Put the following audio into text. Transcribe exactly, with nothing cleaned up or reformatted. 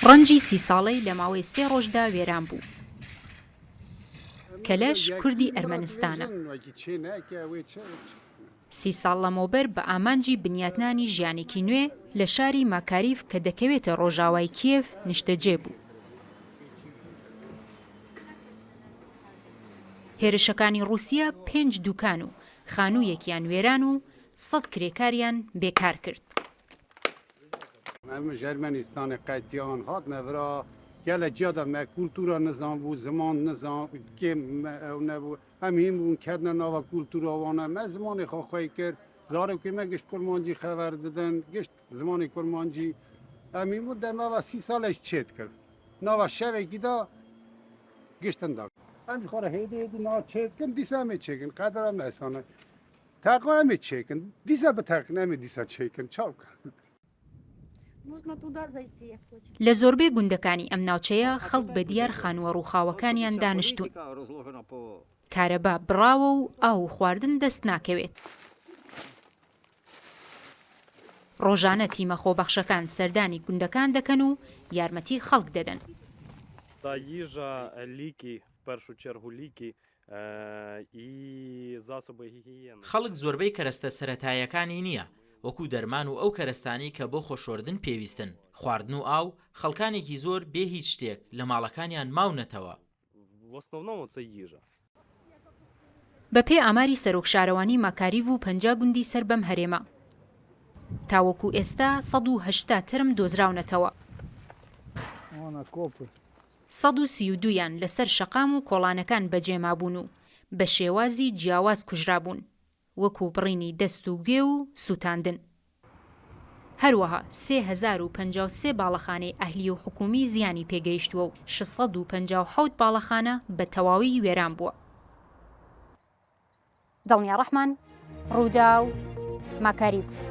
ڕەنجی سی ساڵەی لە ماوەی سێ ڕۆژدا وێران بوو. کەلەش کوردی ئەرمەنستانە. سی ساڵ لەمەوبەر بە ئامانجی بنیاتنانی ژیانێکی نوێ لە شاری ماکاریف کە دەکەوێتە ڕۆژاوای کیێڤ نیشتەجێ بوو. هێرشەکانی ڕووسیا پێنج دوکان و خانوویەکیان وێران و سەد کرێکاریان بێکار کرد. Em ji Ermenistanê qetiyan hatine vira. Gelek ciya de me kultura nizan bû, ziman nizan, kêm me ew nebû. Em hîn bûn ketine nava kultura wan e. Me zimanê xwe xwey kir. Zarokê me gişt kurmancî xeber didin, gişt zimanê kurmancî. Em hîn bûn dem ava sî salê ji çê dikir. Nava şevekî de giştin da. Em ji xwe re hêdî hêdî na çê dikin, dîsa em ê çêkin. Qedera me esane. Teqo em ê çêkin. Dîsa biteqin, em ê dîsa çêkin. Çaw bikin? Можна туди зайти, як хочете. لە زۆربەی گوندەکانی ئەم ناوچەیە خەڵک بە دیار خانووە ڕووخاوەکانیان دانیشتوون. کارەبا بڕاوە و ئاو و خواردن دەست ناکەوێت. ڕۆژانە تیمە خۆبەخشەکان سەردانی گوندەکان دەکەن و یارمەتی خەڵک دەدەن. Та їжа, е, ліки, в першу чергу ліки, е, і засоби гігієни. خەڵک زۆربەی کەرەستە سەرەتاییەکانی نییە، وەکو دەرمان و ئەو کەرەستانەی کە بۆ خۆشۆردن پێویستن. خواردن و ئاو، خەڵکانێکی زۆر بێ هیچ شتێک لە ماڵەکانیان ماونەتەوە. В основному це їжа. بە پێ ئاماری سەرۆک شارەوانی ماکاریڤ و پەنجا گوندی سەر بەم هەرێمە، تاوەکو ئێستا سەد و هەشتا ترم دۆزراونەتەوە. Ana kopir. سەد و سی و دوو یان لەسەر شەقام و کۆڵانەکان بەجێمابوون و بە شێوازی جیاواز کوژرابوون، وەکو بڕینی دەست و گوێ و سووتاندن. هەروەها سێ هەزار و پەنجا و سێ باڵەخانەی ئەهلی و حکومی زیانی پێگەیشتووە و شەش سەد و پەنجا و حەوت باڵەخانە بە تەواوی وێران بووە. دڵنیا ڕەحمان، ڕووداو، ماکاریڤ.